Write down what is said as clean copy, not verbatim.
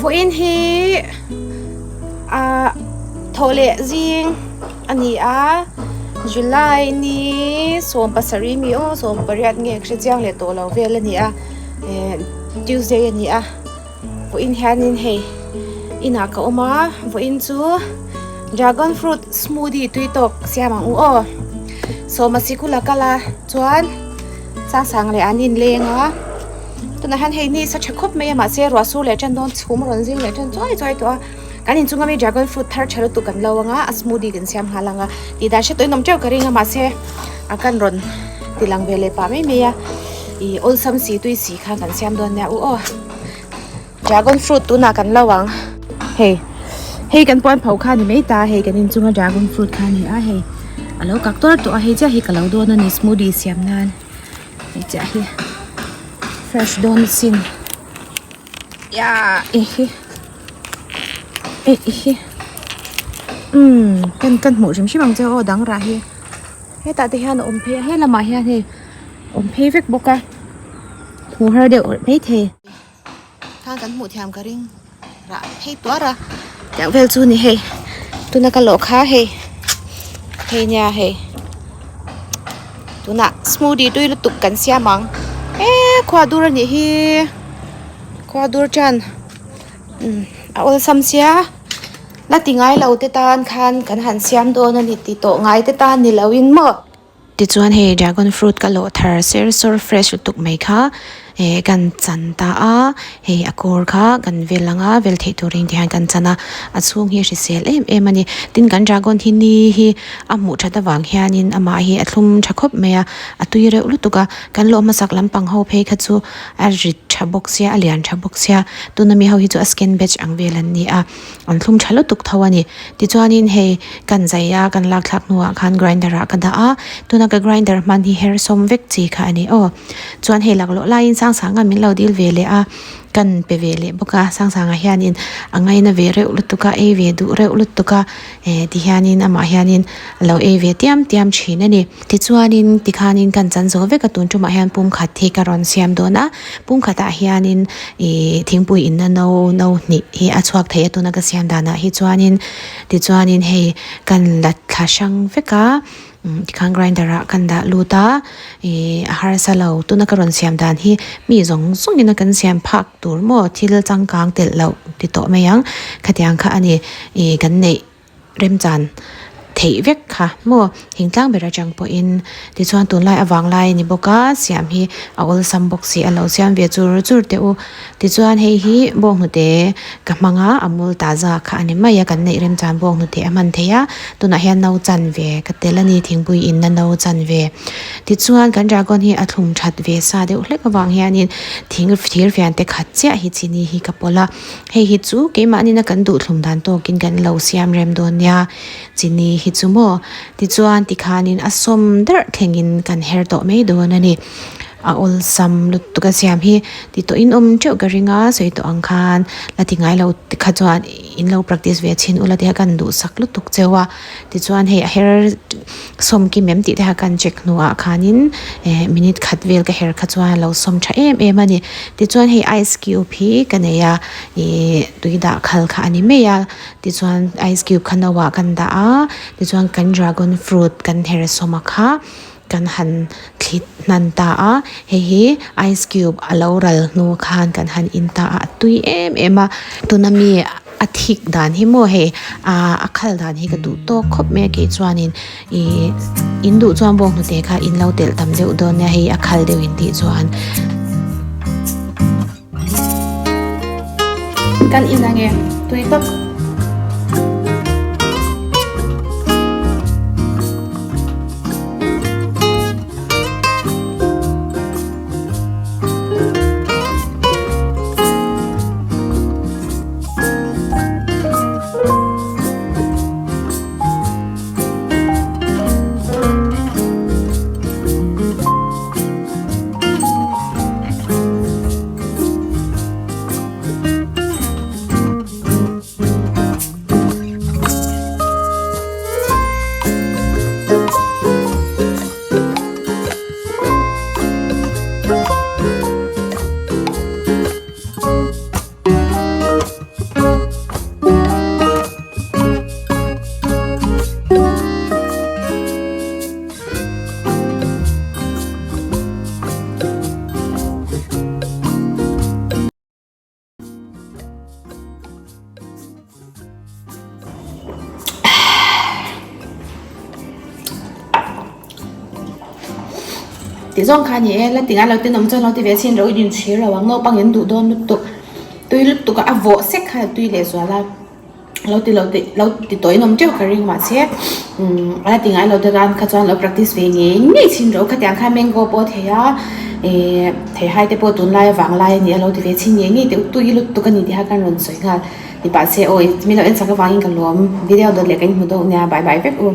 Vawiin hi ah thawh leh zing a ni a July ni 17 mi aw 18 nge ka hre chiang leh tawh lo vel a ni a eh Tuesday a ni a vawiin hianin hei inah ka awm a vawiin chu dragon fruit smoothie tui tawk siam ang u aw sawma sikul a kal a chuan Sangsang leh an inleng a tunah hian hei ni sa tha khawp mai a mahse ruah sur leh tan dawn chhum a rawn zing leh tan chuai chuai tawh a kan inchung ami dragon fruit thar tha lutuk kan lo anga a smoothie kan siam nghal ang a tih dan hre tawhin awm teuh ka ring a mahse a kan rawn ti lang ve leh pah mai mai a ih awlsam si tui si kha kan siam dawn nia u aw dragon fruit tunah kan lo ang hei hei kan puan pho kha a ni mai ta hei kan inchunga dragon fruit kha a ni a hei a lo kak tuar tawh a hei chiah hi ka lo dawn a ni smoothie siam nan hei chiah hi fresh dawn sin ya eh hi eh hi umm kan kan hmuh hrim hrim ang che aw dang rah hi hetah te hian a awm phei a helamah hian hei awm phei vek bawk a hmuh har deuh maithei. Khan kan hmuh thiam ka ring rah phei tuar a tiang vel chu ni hei tuna ka lawh kha hei hei nia hei tunah smoothie tui lutuk kan siam ang eee khua dur a nih hi khua dur chuan umm a awlsam sia la ti ngai lo te tan khan kan han siam dawn a ni ti tawh ngai te tan ni lo in maw. Tichuan hei dragon fruit ka lawh thar ser sawr fresh lutuk mai kha eh kan chan ta a hei a kawr kha kan vel ang a vel theih turin ti hian kan chan a a chhung hi a hrisel em em a ni tin kan dragon hi ni hi a hmuh that avang hianin amah hi a thlum tha khawp mai a a tui reuh lutuk a kan lawh hmasak lampang ho phei kha chu a rit tha bawk sia a lian tha bawk sia tuna mi ho hi chu a skin batch ang vel an ni a. An thlum tha lutuk tho a ni. Tichuanin hei kan zai a, kan lak thlak hnuah khan grinder ah ka dah a, tuna ka grinder hman hi her sawm vek chi kha a ni aw. Chuan hei laklawh laiin Sangsanga min lo dil ve leh a, kan pe ve leh bawk a, Sangsanga hianin a ngaina ve reuh lutuk a, ei ve duh reuh lutuk a, eh tihianin amah hianin a lo ei ve tiam tiam thin a ni. Tichuanin tikhanin kan chan zo vek a, tun tumah hian pumkhat hi ka rawn siam dawn a, pumkhatah hianin ih thingpui inna no no hnih hi a chhuak thei a tuna ka siam danah hi chuanin tichuanin hei kan la thla hrang vek a tikhan grinder ah kan dah lut a ih a harsa lo tuna ka rawn siam dan hi mi zawng zawng ina kan siam phak tur maw thil changkang telh loh ti tawh mai ang khatiang kha a ni ih kan neih. Remchan theih vek kha maw thingtlang ber atang pawhin tichuan tunlai avang lai a ni bawk a siam hi a awlsam bawk si a lo siam ve chur chur teh u tichuan hei hi bawnghnute ka hmang a amul taza kha a ni mai a kan neih remchan bawnghnute a hman theih a tunah hian no chan ve ka tel a ni thingpui in na no chan ve tichuan kan dragon hi a thlum that ve sa deuh hlek avang hianin thing thir fian te khat chiah hi chini hi ka pawlh a. Hei hi chu keimahni na kan duhthlum dan tawkin kan lo siam rem dawn nia, chini hi chu maw? Tichuan tikhanin a sawm darh thlengin kan her tawh mai dawn a ni. A awlsam lutuk a siam hi ti tawhin awm teuh ka ring a, sawi tawh ang khan la ti ngai lo kha chuan in lo practice ve chhin ula tih kha kan duhsak lutuk cheu a. Tichuan hei a her sawm kim em tih te kha kan check hnuah khanin eh minute khat vel ka her kha chuan a lo sawm tha em em a ni. Tichuan hei ice cube hi ka nei a ih tui dah khal kha a ni mai a tichuan ice cube kha no ah kan dah a tichuan kan dragon fruit kan her sawm a kha kan han thlit hnan ta a hei hi ice cube a lo ral hnu khan kan han in ta a a tui em em a tuna mi a thik dan hi maw hei ah a khal dan hi ka duh tawk khawp mai a kei chuanin ih in duh chuan bawng hnute kha in lo telh tam deuh dawn nia hei a khal deuh in tih chuan. Kan in ange tui tak. Ti zawng kha a ni e, la ti ngai lo te nawm chuan lo ti ve chin ro in chhir lo ang naupang in duh dawn lutuk tui lutuk a a vawh sek kha tui leh zual a lo ti lo ti lo ti tawh in awm teuh ka ring mahse umm a la ti ngai lo te tan kha chuan lo practice ve ngei ngei chin ro khatiang khan mango pawh a thei a ehh theihai te pawh tunlai avang lai a ni a lo ti ve chin ngei ngei teh tui lutuk a ni tih kha kan rawn sawi nghal. Mipa se awi min lo en chak avangin ka lawm video dawt leh ka inhmu deuh nia bye bye vek u.